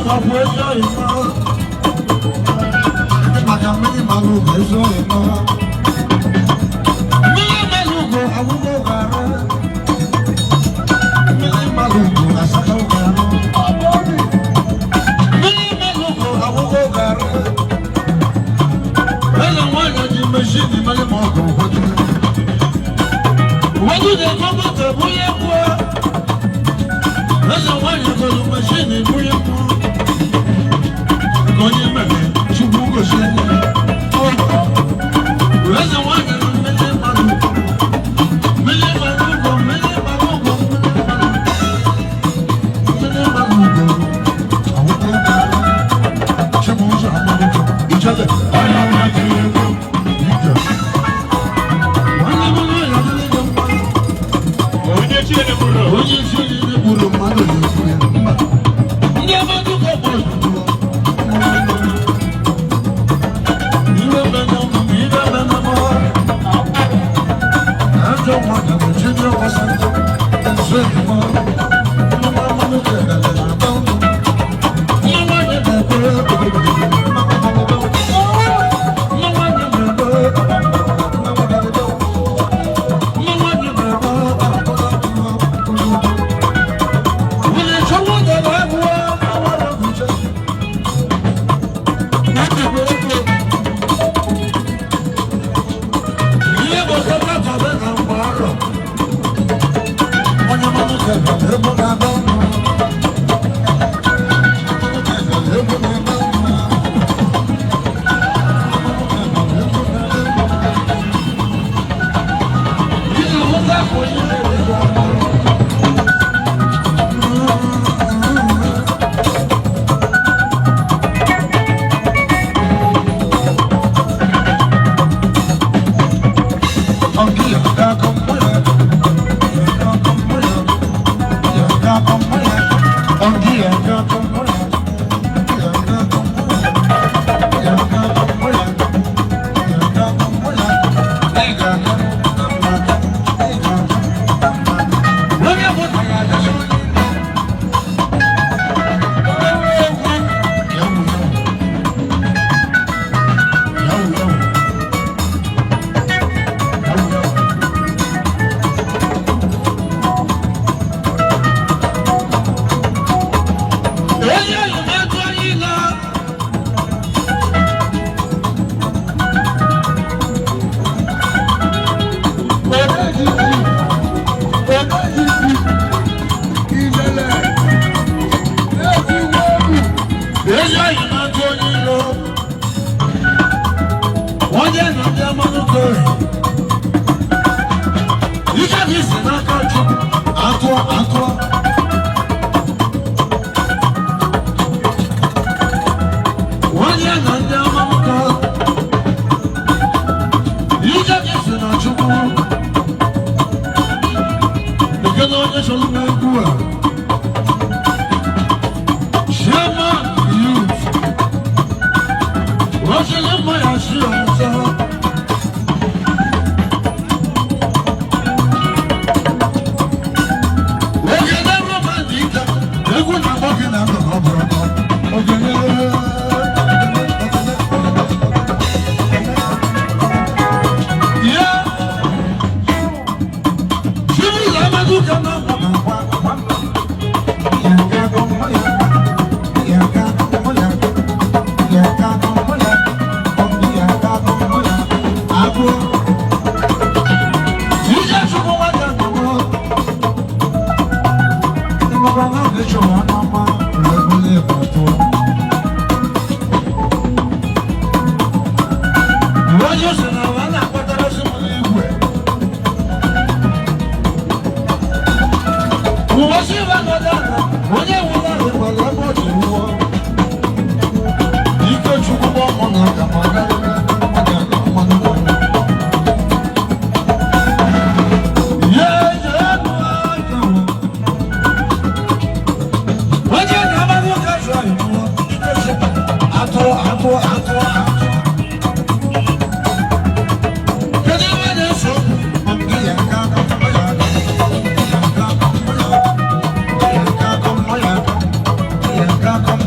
Come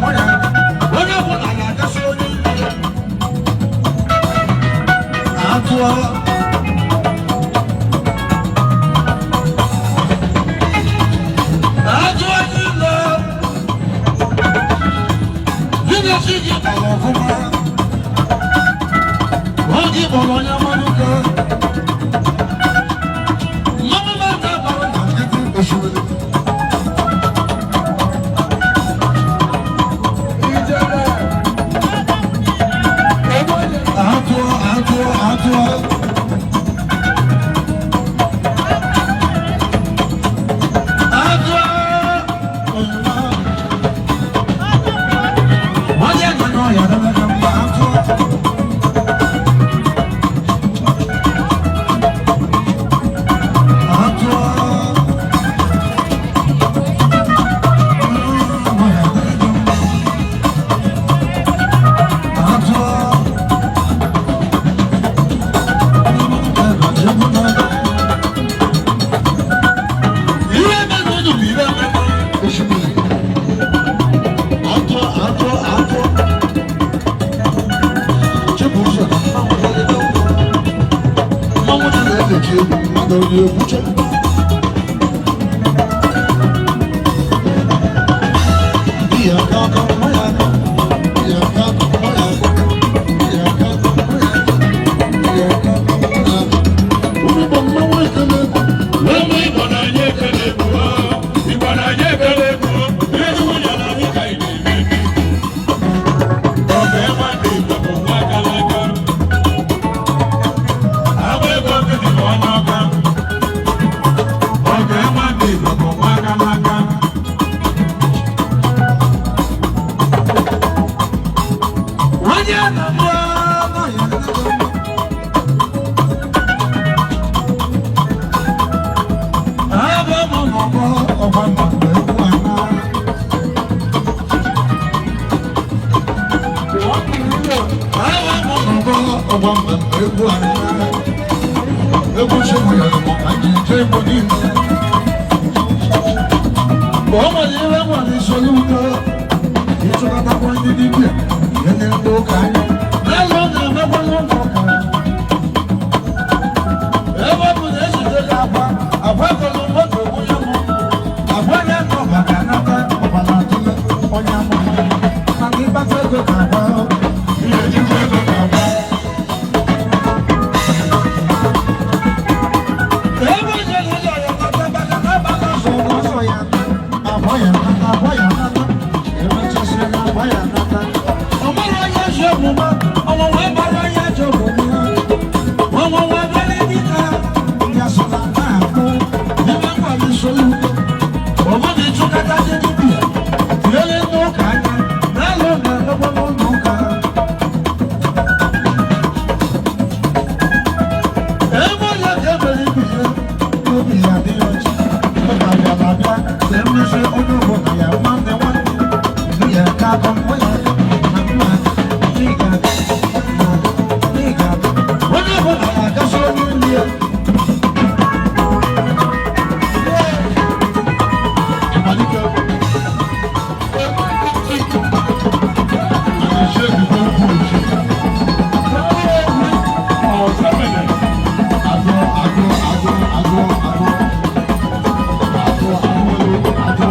on. Chi gị gbara ọfụma. Oge gbara onye mmanụ ka. Mmanụ na-ata gbara na nkịtị osimiri. Atụọ, atụọ, atụọ. Atụọ, oyima. Onye nọ n'ọhịa dara ka mma atụọ. Atụọ. Ọhịa dara ka mma. Atụọ. Ihe mere unu bụ ihe mere osimiri. Atụọ, atụọ, atụọ. Chepụ ụzọ na mmanwụ dị n'ụlọ. Mmanwụ dị na-eji egwu mmadụ onye egwu chepụ. Ihe aka aka nwa ya aka. Ihe aka aka nwa ya aka. Ihe aka aka nwa ya aka. Ihe aka aka nwa ya aka. Unu bụ mmanwụ ekele egwu. Ụmụ Igbo na-anyị ekele egwu, Igbo na-anyị ekele egwu, ihe Chukwu nyere anyị ka anyị na-eme. Ọga nwanne Igbo bụ nwa akara aka. Agba ego nkịtị bụ onye ọka. Ọga nwanne Igbo bụ nwa akara aka. Onye na-abụ anaghị adịghị mma. Abụ m n'ọgbọ ọgba mgbe egwu ana. Abụ m n'ọgbọ ọgba mgbe egwu ana. Egwu chegbu ya mụ ka ji jee igbo niile. Mgbe ọ nwere ihe nwere isoro udo, ịchọkọtakwa ndị dibịa, ihe ndị ụka anya. N'elu ọ na-emekwa n'ụlọ ụka. Ebe ọ bụ na ejide gị akwa, akwa gọlụ moto bunye m, akwa ya nọ maka nata ọbara atụle onye amụma. Mana ịkpata ego ka akwa, Ihe jikwa ego ka akwa. Ebe ijere ụlọ ya nata maka na abalị ọsọ ọsọ ya nata, akwa ya nata, akwa ya nata, emechasịa na akwa ya nata. Ọ mara onye ajọ omume, ọnwụnwa ịgbara onye ajọ omume. Ọnwụnwa bịara dịka ya so na na-akpụ, ebe nkwado isoro udo. Ọ bụrụ ịchụkọta ndị dibịa, tinyere ndị ụka anya, na-alụ na-emekwa n'ụlọ ụka. Ebe onye ga-emere ibe ya, n'obi ya adịghị ọcha. Ọ ga-abịa abịa, ka emezi onye ọbụla ya nwanne nwanne. Nne ya aka akọ, nwa ya aka, na mma aka, ị ga-aga, na ị ga-aga. Onye ọbụla na-agasị onye nri ya. Ịmalite. Ana-eji ebido okwu oji. Ọzọmene. Agụ, agụ, agụ, agụ, agụ. Agụ, agụ, agụ.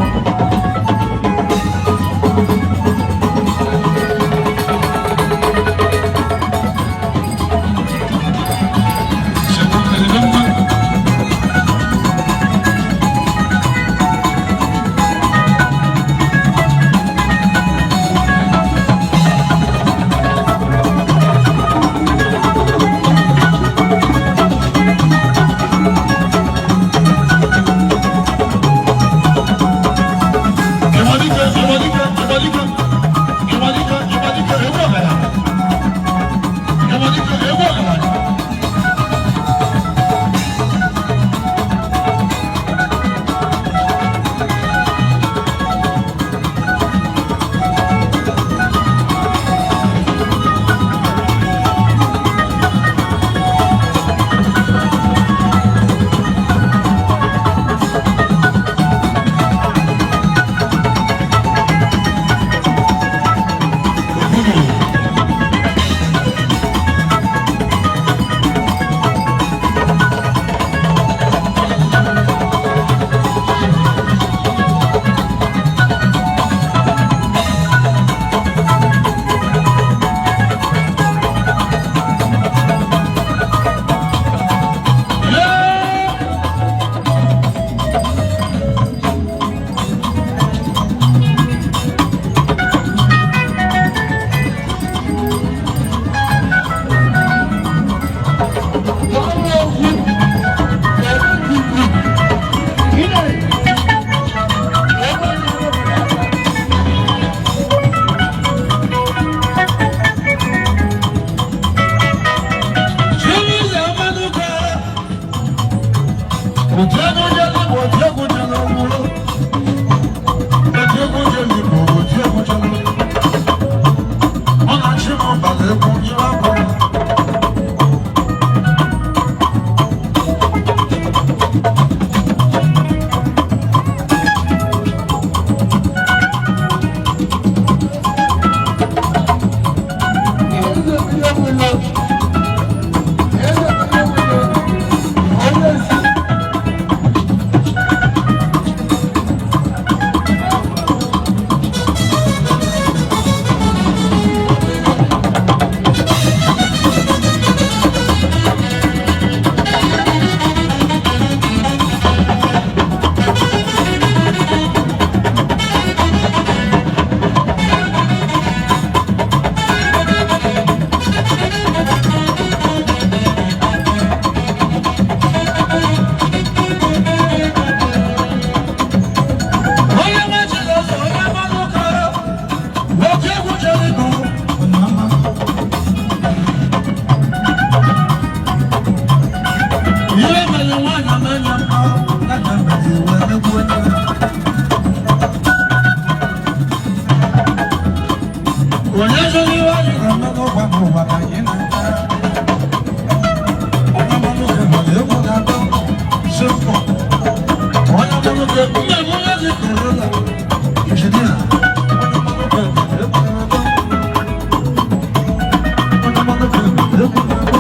Onye zoro iwe anyị na-eme n'ụwa n'ụwa ka anyị na-ata. Onye mmanụ oge mmadụ egwu na-atọ simple. Onye mmanụ oge nne m onye dị korola injinia. Onye mmanụ oge mmadụ egwu na-atọ. Onye mmanụ oge mmadụ egwu na-atọ.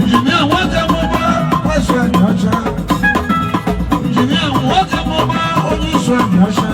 Injinia nwoke mụba kwesị anyị ọcha. Injinia nwoke mụba onye isi anyị ọcha.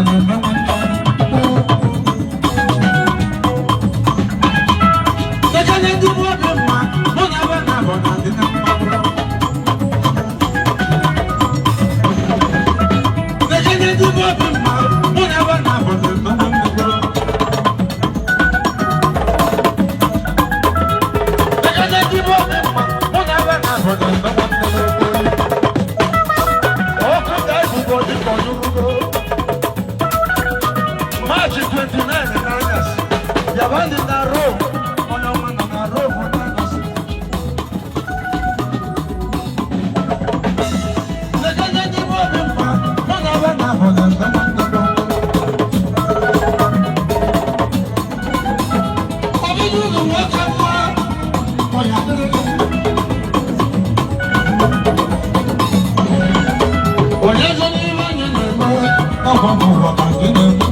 na-eme nwanne. Ekele ndị bụ obi mma, mụ na ebe na-abụ na adị na mma. Ekele ndị bụ obi mma, mụ na ebe na-abụ na eme nwanne. Ekele ndị bụ obi mma, mụ na ebe na-abụ na eme nwanne. Ọkụ ga-ebubo dịka ọnyụrụgo. March 29 n'anyasị, Yabandi na Rome, onye ọma nọ na Rome n'anyasị. Lekene ndị bụ obi mma, mụ na ebe na-abụ na ebe nwanne m. Ọ bụghị unu nwoke mma, ọ ya dịrị gị. Onye zo n'ime anyị na-eme, ọkwa bụ ụwa ka gị na-eme.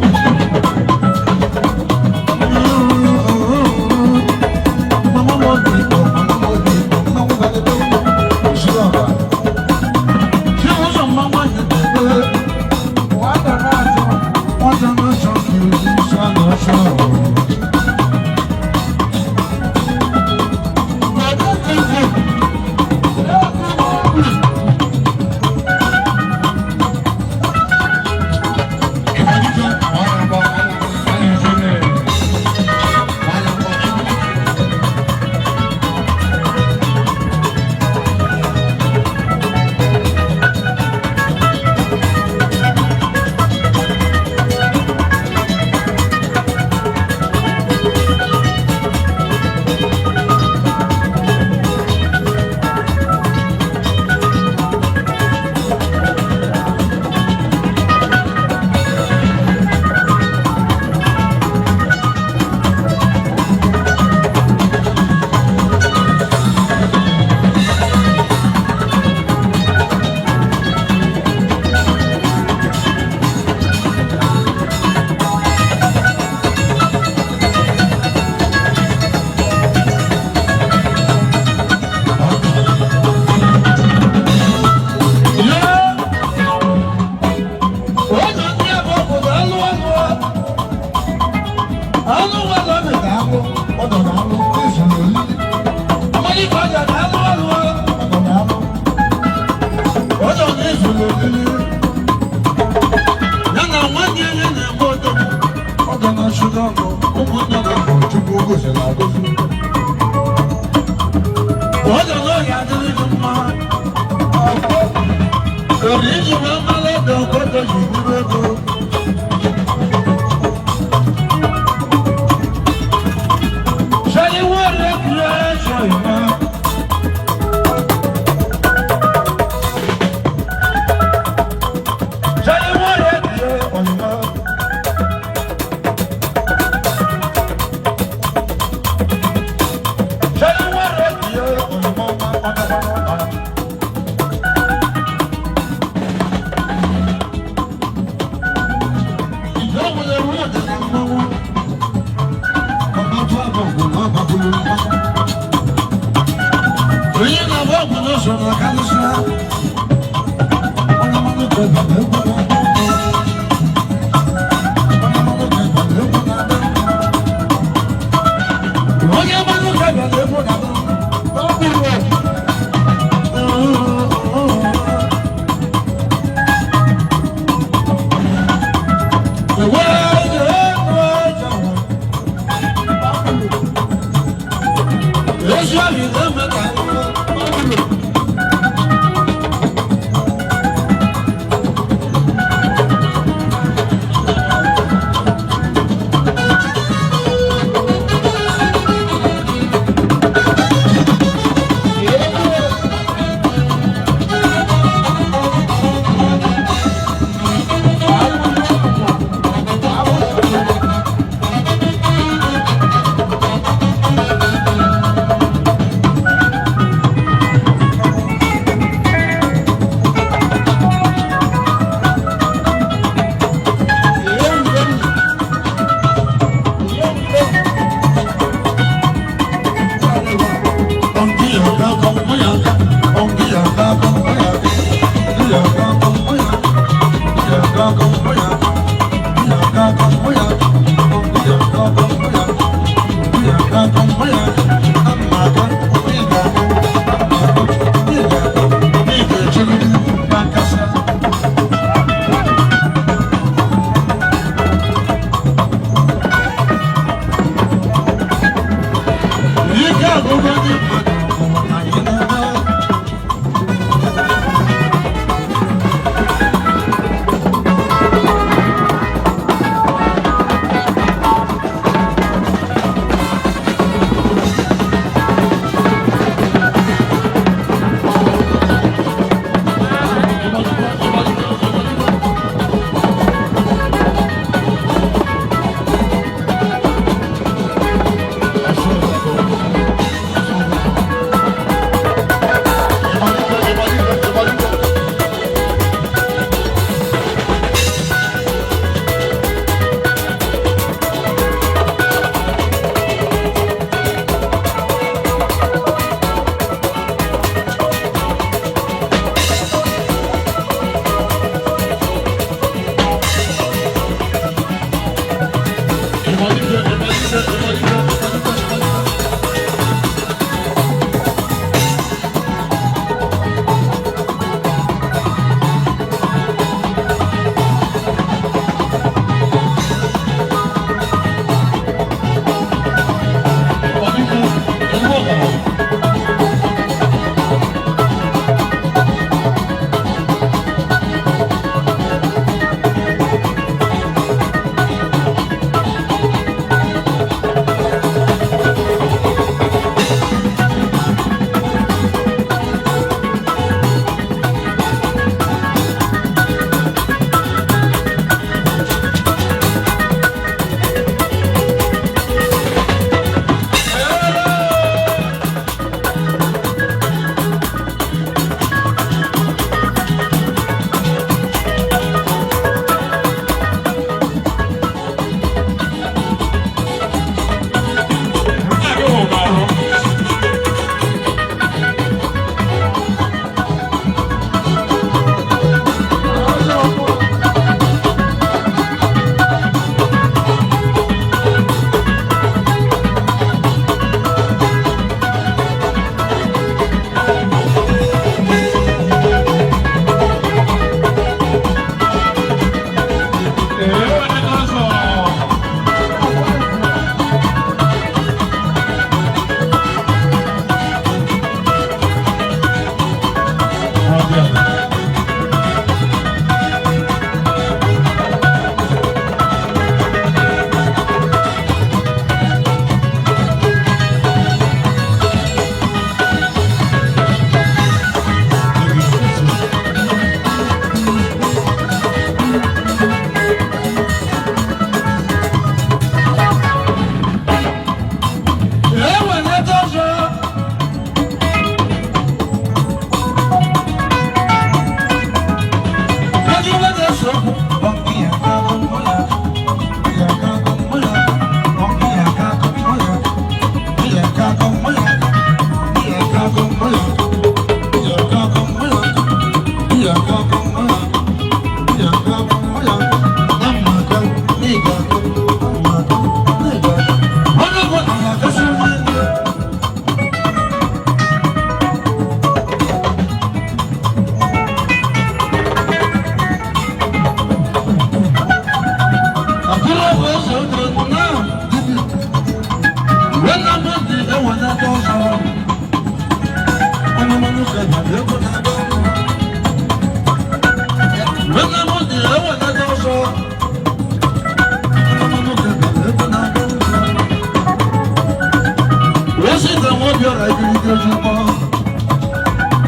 Chukwu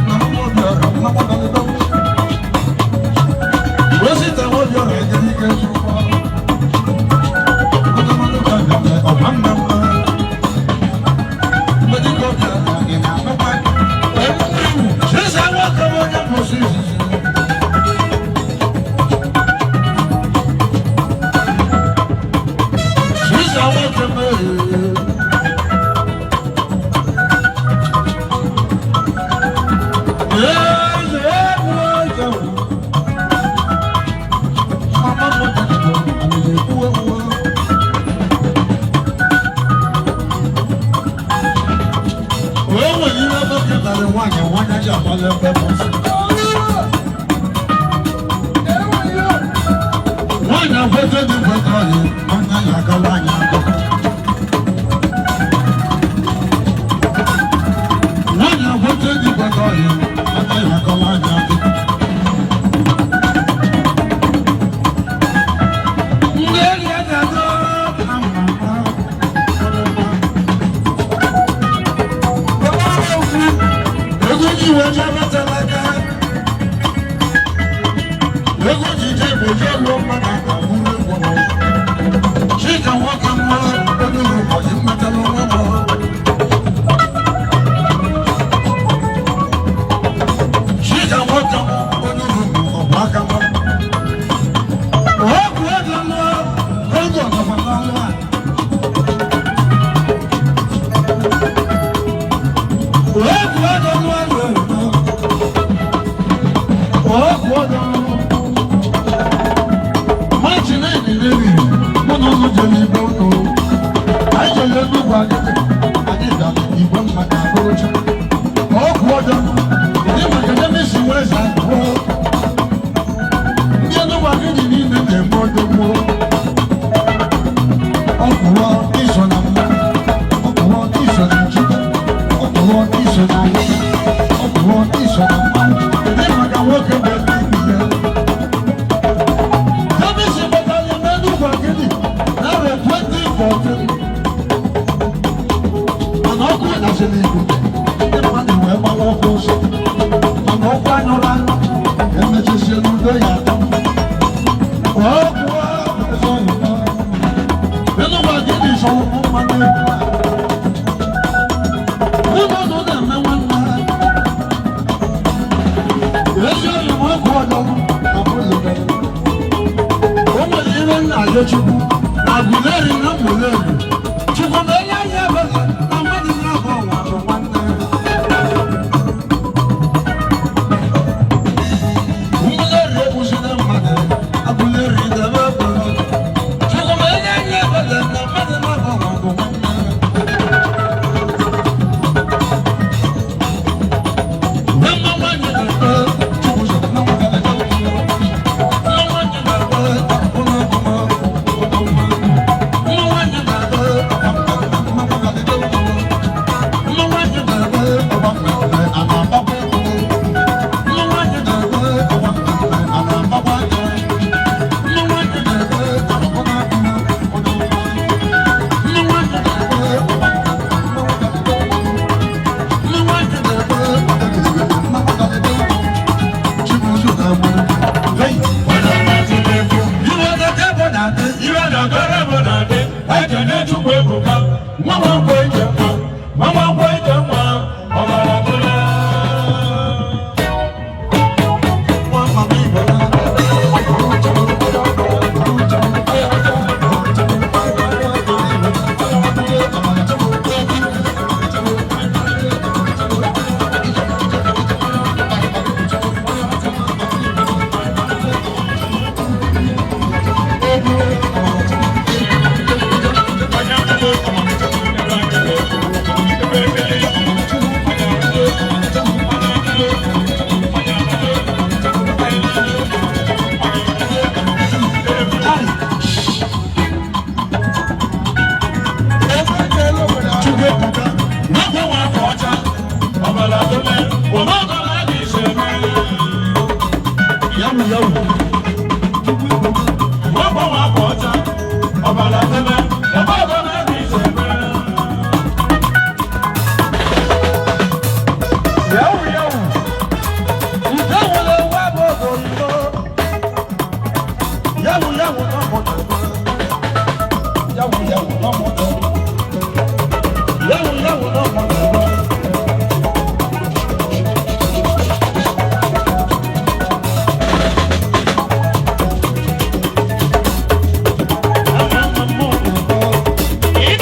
na mmụọ bịara mmakwadalịba Osita nwobiọra ejere ike Chukwu ọdọmọdụka bịara ọba mma mma Mgbedike ọbịara gị na-anụkwa Chisa nwoke bụ onye mposi izizi. Chisa nwoke mee. Nwaanyị akwete dị kweta ọyị, anya ya agala anya akụkọ. Nwaanyị akwete dị kweta ọyị, anya ya agala anya akụkọ. Ndị enyi ya ga-aga na mma. Ego ji wee jee batala aka. Ego ji jee bụ jee lụọ mmadụ aka bụrụ egwu n'ụwa. Chika nwoke mma onye ụbọchị mmetala onwe m. Chika nwoke m onye ụbọchị ọbụ aka m. Ọgwụ ego lụọ ego nọkwa n'ọlụ a. Ọgwụ ego lụọ ego. Ọgwụ ego lụọ. Machi na-enye mụ na ụlọ jere igwe ụlọ. Anyị jere Enugwu agịdị, anyị bịara igwe mmadụ abụrụcha. Ọgwụ ọjọọ, ndị maka ndị si wee zaa abụọ. Ndị Enugwu agịdị niile na-eme ọdọgbuo. Ọgwụọ iso na mma, ọgwụọ iso na nchịkwa, ọgwụọ iso na ahịa, ọgwụọ iso na mmanwụ. Ndị maka nwoke bụ ebe ibi ya. Jemisi batara n'Enugwu Agidi n'arọ 2014. Mana ọkụ dasịrị ikuku, ndị mmadụ wee gbawa ọkụ ọsọ. Mana ọkụ anyụrụ anyụ, emechisie n'udo ya atọ. Ọkụ ahụ eze oyibo. Enugwu Agidi sọrọ ụmụ mmadụ egwu a. Ụlọ ụlọ na-eme nwanne ha. Ezi oyi bụ ọkụ ọjọọ na bụzụ. O nwere ihe nna arịọ Chukwu na Aguleri na Mmuleri. Chukwu na onye ahịa ebele na mmadụ na-abụ ọnwa bụ nwanne. Mmuleri ekwusịla mmadụ, Aguleri debe ebele. Chukwu na onye ahịa ebele na mmadụ na-abụ ọnwa bụ nwanne. Mma nwaanyị na-ekpe, Chukwu sọ na nwoke na-ekpe. Hey! Iwe na-agara bụ na adị, ekene Chukwu ebuka, nwa nwa ije nwa, nwa nwa ije nwa, ọbara tụle. Chukwu ebuka, nwa nwa afọ ọcha, ọbara tụle, ọmọgọla dị ise mee. Yawu yawu. Nwa nwa afọ ọcha, ọbara tụle, ọmọgọla dị ise mee. Yawu yawu na mụ na-eme. Yawu yawu na mụ na-eme. Yawu yawu na mụ na-eme. Ama mụ na-eme.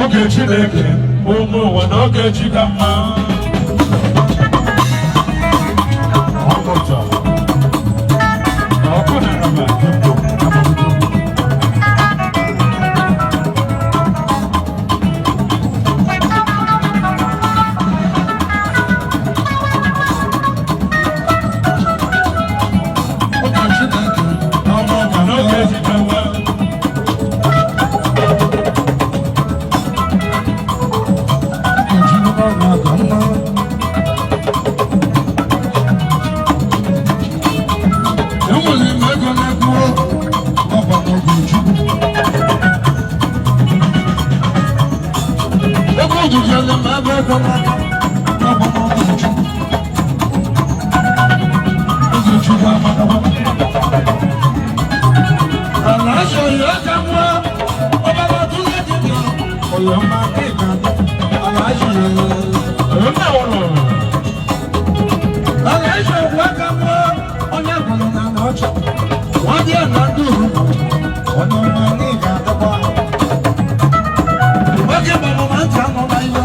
Oge Chineke, ụmụ ụwa n'oge chi ka mma. Ọkụta, ọkụ na raba kemgbe agbagide. Oge Chineke, Ụmụ ụwa n'oge chi ka mma. Enwere m ego na-ekwu ọkwa n'oge Chukwu. Ego ojijere m ebe ego n'aka ọkwa n'oge Chukwu. Oge Chukwu amakakwa. Ala achọghị aka nwa ọbara tụle dibịa ọyọma kịka ala achọghị. Nna ụlọ. Ala achọghị aka nwa onye gwụrụ na na ọcha. Nwa dị na ndị uru onye ọma n'ịga adọkwa. Oge gbara ma ntị anọ na ihe.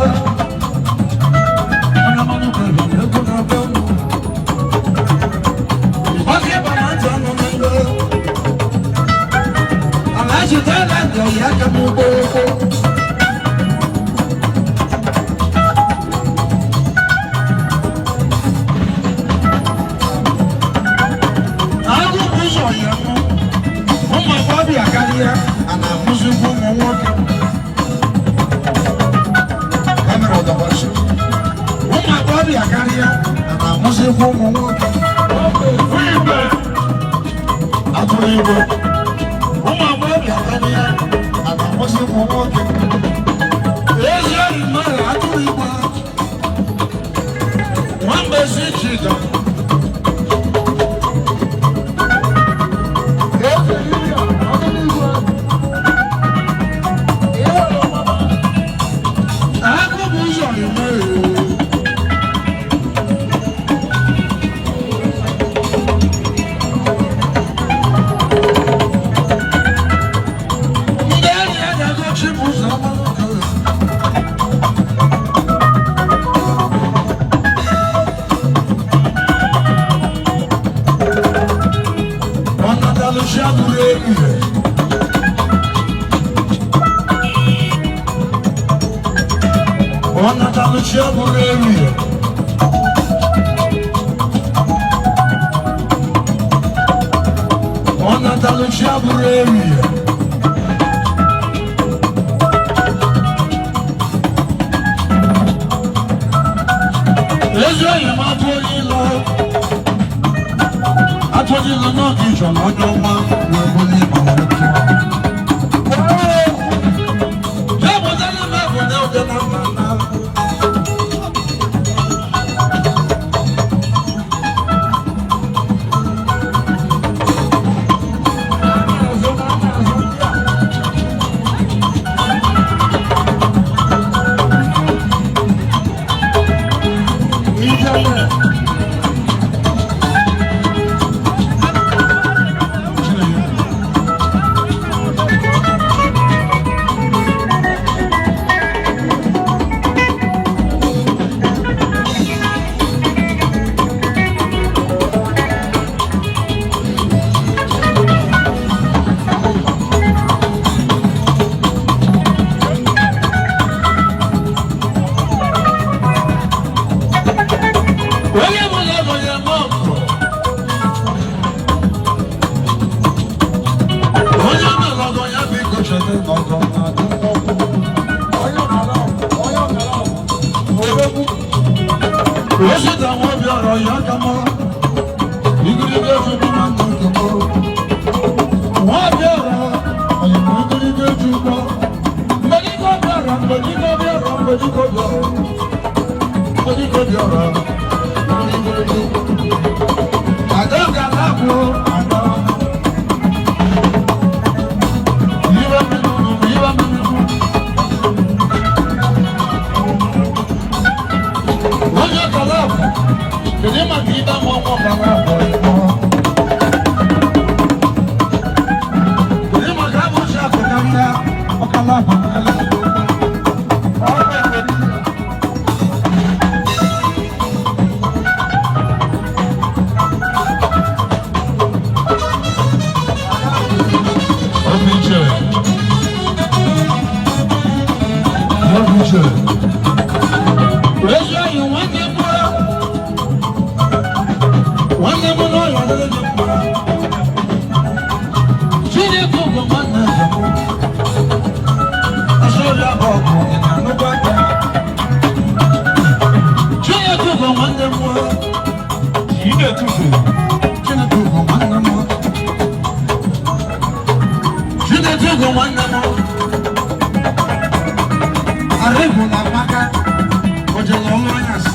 Onye mmanụ kwere ego na-abịa ụlọ. Oge gbara ntị anọ na ihe. Ala achịtala ndị ọyị aka n'ugbo. Agụ bụ ụzọ ya mụ. Ụmụ agbọghọbịa karịa a na-amụzikwa ụmụ nwoke. Kamera ọdọkwasị. Ụmụ agbọghọbịa karịa a na-amụzikwa ụmụ nwoke. Igwe. Atụrụ igwe. Ụmụ agbọghọbịa karịa a na-amụzikwa ụmụ nwoke. Ezi oyi mmadụ atụrụ igwe. Nwamba ezi Chika. Agụ bụ ụzọ ime. Chibuzo Amanuke. Ọ̀nàdàlùsí àbúrò èyí rẹ̀. Ọ̀nàdàlùsí àbúrò èyí rẹ̀. Ọ̀nàdàlùsí àbúrò èyí rẹ̀. Ezi oyi ma atụ onye ilo. Atụ onye ilo náà kì í ṣọ̀nà ọjọ́ ọma wee bụrụ ịma wee tụọ. Jee bụdalụ m ebe na ụdị na mma na. Onye bụla gọnyere m ọkụ. Onye ọbụla gọ ya biko cheta na ọgọ na-adị n'ọkụ. Osita nwa obiọra ya aka mọ. Igirigi eju bụ nwanne nke mụ. Nwa obiọra onye bụ igirigi eju ụgbọ. Mgbe obiọra, mgbe obiọra, mgbe obiọra. Mgbe obiọra. Nwanne m n'ọya adịghị gị mma. Chineke bụ nwanne eze m. Asọ ya bụ ọgụ ị na-anụkwa aka. Chineke bụ nwanne m. Chineke bụ nwanne m. Chineke bụ nwanne m. Arịbụ na amaka. O jere ọrụ anyasị.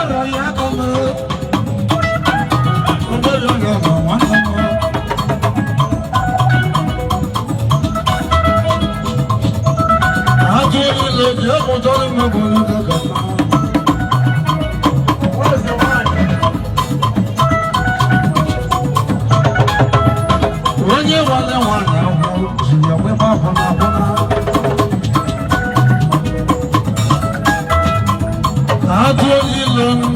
ọrọ ya kọmọ. Obere ọrọ ọrọ nwanne m. Atụ niile ji epụtara mmegbu n'oge gata. Onye nwanne nwaanyị ahụ ji ya nwebe akwụna akwụna. Atụ niile ndụ.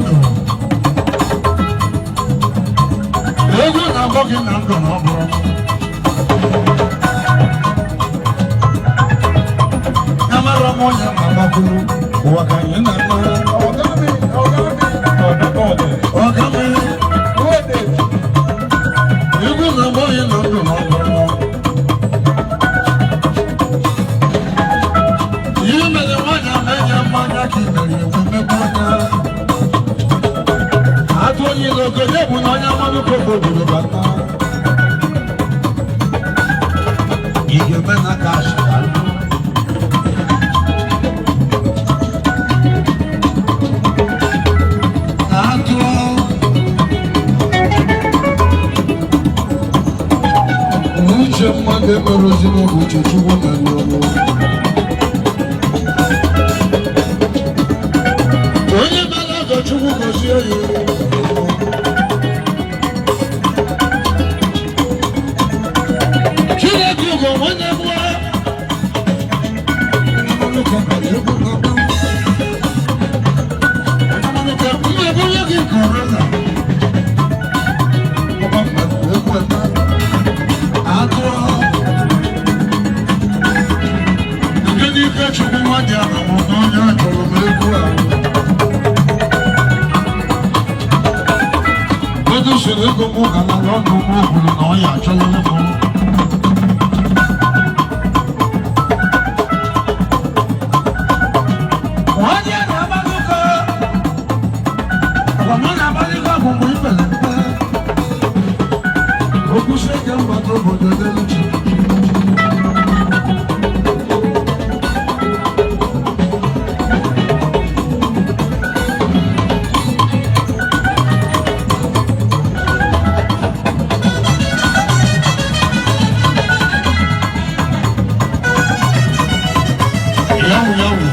Egwu na-agbọ gị na ndụ na ọ bụrụ. Amara m onye ma gbakwuru ụwa ka anyị na-eme. Ọga m, egwu na-agbọ gị na ndụ na ọ bụrụ. Ihe mere nwaanyị ama enye mmanya ka i mere enwe mmekọ anya. Atụ onye ilo okenye bụ na onye mmanụ koko obodo bata. Ị ga-eme na kash ka ndụ. Atụ uche mmadụ emerụzi n'oge uche Chukwu mere ọrụ. Onye mere ọgọ Chukwu gọzie ya. Chineke ugo nwanne m nwa. Mmebunye gị korona. Ọba mmadụ egwu eme. Atụọ. Nke n'ife Chukwu nwa dị ala mụ n'onye achọrọ m egwu a. Onye usoro ego m galara ọnụ m kwuru na ọ ya achọrọ m. Onye na-agbakọ ọmọ na-agbalịkwa bụ mgbe ipere mpe. Okwu si eke mgbata obodo n'elu chi. Yawu yawu.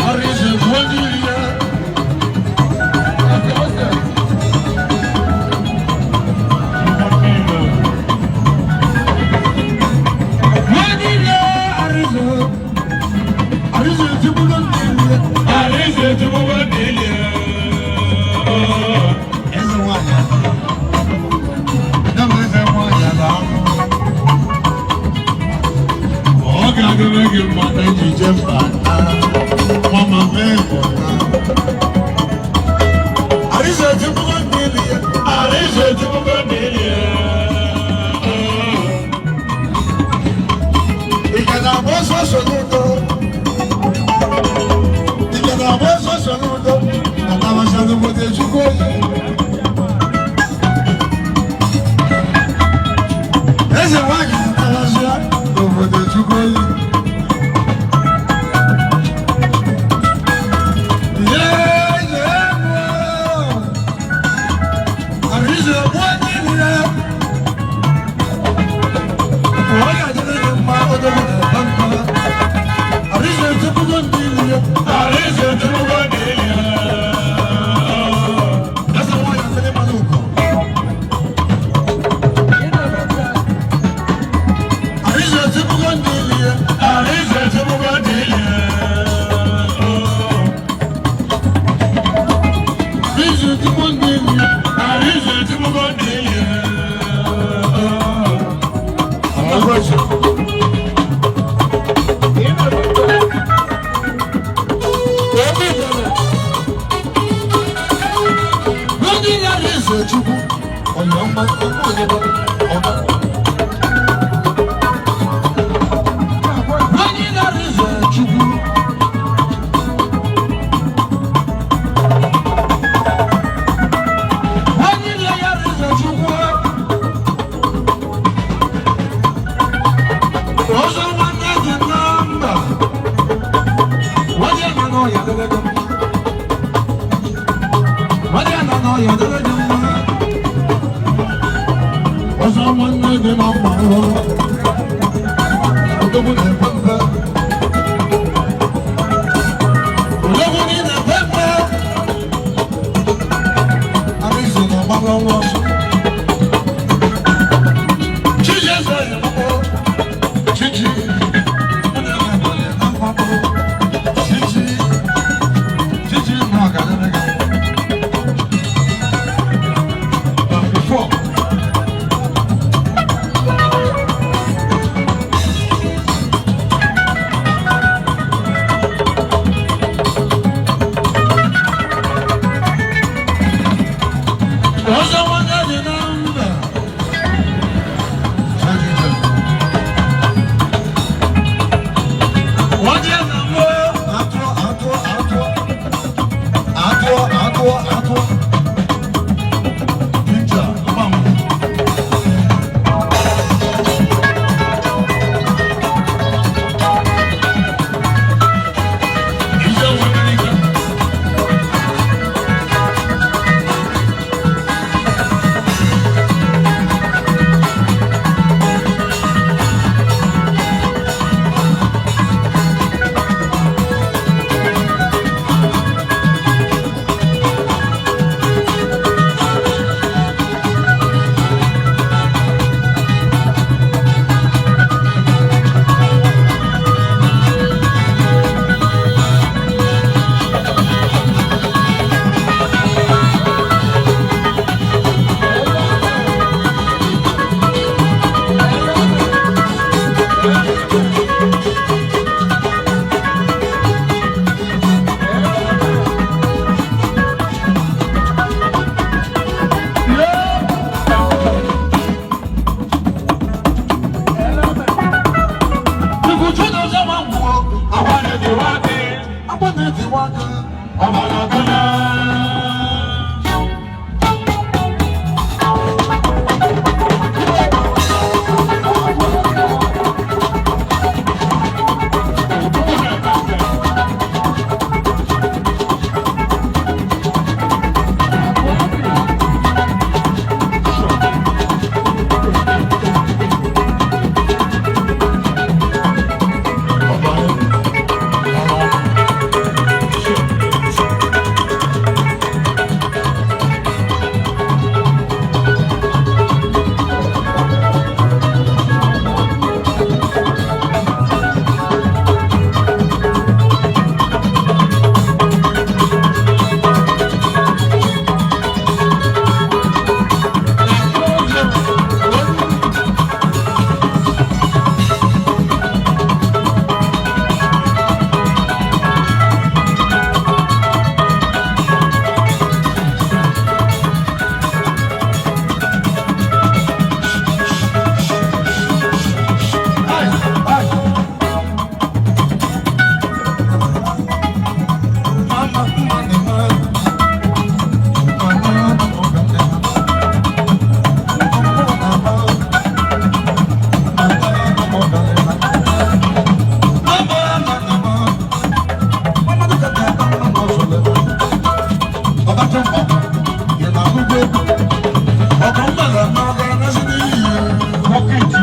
Arịsị bụ onye iri ya. Àríṣe tí mo bá délé ẹ̀. Ọ ga-adịrị gị mma na ejije mba nwa ma mee Arịsị etigbugo ndị ili ya. Àríṣe tí mo bá délé ẹ̀. Ị ka na-agba ọsọ ọsọ n'udo? Ị ka na-agba ọsọ ọsọ n'udo? Atabasa n'obodo ejukwu oyi. Eze nwaanyị na-atabasa n'obodo ejukwu oyi. Yee, yee, mụọ. Arịsị egbu onye ili ya. Ọ ga-adịrị gị mma odogwu na-aba mba. Arịsị etigbugo ndị ili ya. Àríṣe tí mo bá délé ẹ̀. Eze nwaanyị adịrị mmanụ ụkọ. Arịsị etigbugo ndị ili ya. Àríṣe tí mo bá délé ẹ̀. Arịsị etigbugo ndị ili ya. Àríṣe tí mo bá délé ẹ̀. Ọgọzi. Ndị ya na-eze Chukwu, onye ọma, ọma onye ọma. Ndị ya na-eze Chukwu. Ndị ya na-eze Chukwu. Ọzọ nwanne dị na mba. Nwanne nọ n'ọhịa debe gị mma. Nwanne ya nọ n'ọhịa dịrị gị mma. Ọzọ nwanne dị na mma. Odogwu na-ekwe mfe. Odogwu na ị na-ekwe mfe. Arịsị na-agbara ọnwa ọsọ. Chichi eze ya gbakpọ. Chichi. Ọ na-eme na mgbakpọ. Chichi. Chichi na ọgadịrị gị. But before, ọzọ nwanne dị na mba. Nwanne na mbụ. Atụ, atụ, atụ. Atụ, atụ, atụ. Ginger, come on. Ije nwere ike. Ikuchu na ọzọ nwa ngwụọ. Akwa na-etiwa gị. Akwa na-etiwa aka. Ọbara tụle. Mama, mama, mama, mama, Bọ́kìtì.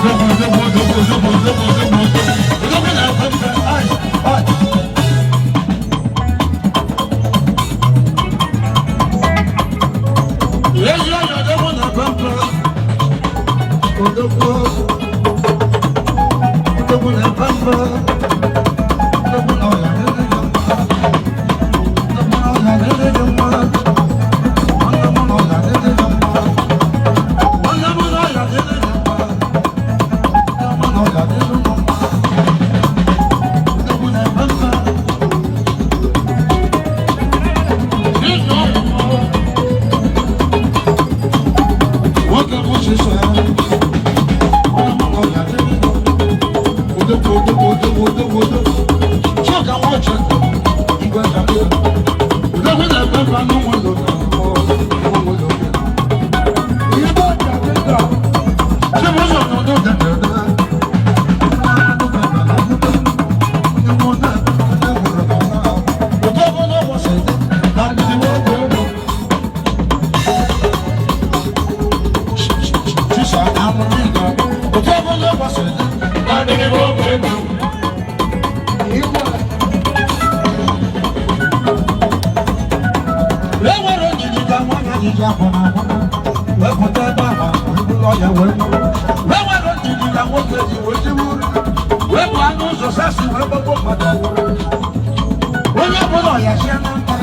Odogwu, odogwu, odogwu, odogwu, odogwu, odogwu, odogwu na-ekwe mpe. Ai, ai. Ezi ọnya odogwu na-ekwe mpe. Odogwu, odogwu na-ekwe mpe. Odogwu na ọya dịrị gị mma. Odogwu na ọya dịrị gị mma. Nwanne m na ọya dịrị gị mma. Nwanne m na ọya dịrị gị mma. Nwanne m na ọya dịrị gị mma. Odogwu na-ekwe mpe. Ezi ọnya nwoke bụ chiso ya. Nwanne m na ọya dịrị gị mma. Odogwu, odogwu, odogwu, odogwu, odogwu. Chika nwa Chika, igwe njakịrị. Odogwu na-ekwe mpe n'ụmụ ụlọ ụmụ ụlọ. Ihe bụ ọja dịka Chibuzo n'udo dịdịrị. Odogwu n'ụbọchị dị na ndị nwoke ego. Chisa amụrụ ịga. Odogwu n'ụbọchị dị Na ndị nwoke ego. Enwere njiji ka nwanyị ajiji afọ na akwụkwọ wee pụta ebe ahụ wee bụrụ ọya wee nwụrụ. Enwere njiji ka nwoke ji wee jiwe uru wee bụ anụ ụzọ sasị wee gbagbo mmadụ ọwụrụ. Onye ọbụla ọya sie na mkpa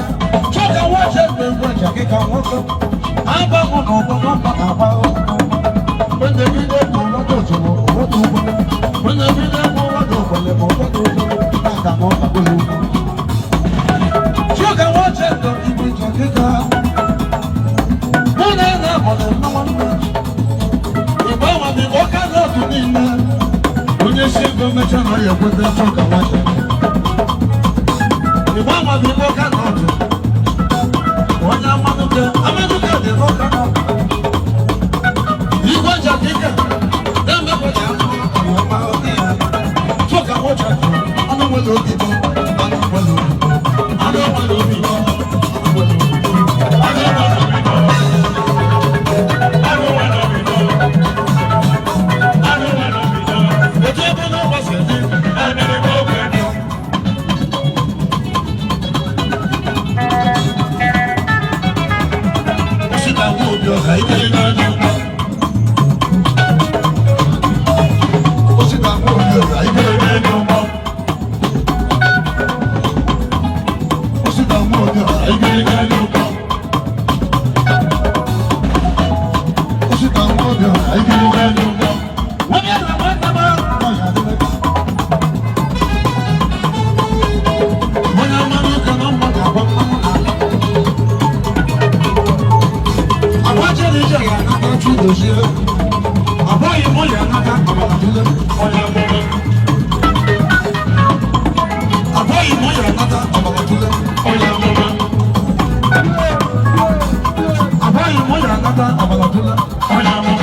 chọka nwache mgbe ngwe njakịka nwoke agbanwụ na ọgbọ nwamba na-agba. Onye bido egwu ụfọdụ ozugbo ụfọdụ ugbo, onye bido egwu ụfọdụ ogbele ma ụfọdụ ugbo na-aga ma ọ bagolo ugbo. Chọka nwache ndụ igwe njakịka mụ na ị na-amụrụ nna nwanne Igbo anwa bụ ọka n'otu niile. Onye si ego mechaa na ya ekweta chọka nwache. Igbo anwa bụ ọka n'otu. Onye amanuke, amanuke dị n'ọka n'otu. Igwe njakịka na-emekwa ya ọma oge ya. Chọka nwache anụ nwere obi bụ anụ nwere obi anụ nwere obi anụ nwere obi. Anụ nwere obi dọ. Anụ nwere obi dọ. Otu ebe n'ụbọchị dị. Na ndị nwoke ego. Osita nwa obi ọha ike Ndị na-anya ụgbọ. Osita nwa obi ọha ike Ndị na-anya ụgbọ. Osita nwa obi ọha ike Ndị na-anya ụgbọ. Osita nwa obi ọha ike Ndị na-anya ụgbọ. Onye na nwanne m ọya dịrị gị. Onye mmanụ ụka na mma ga-agba mmanụ n'ala. Agwa jere ije ya anata Chidozie. Abụghị mụ ya anata Amara Tule. Onye amụma. Abụghị mụ ya anata Amara Tule. Onye amụma. Abụghị mụ ya anata Amara Tule. Onye amụma.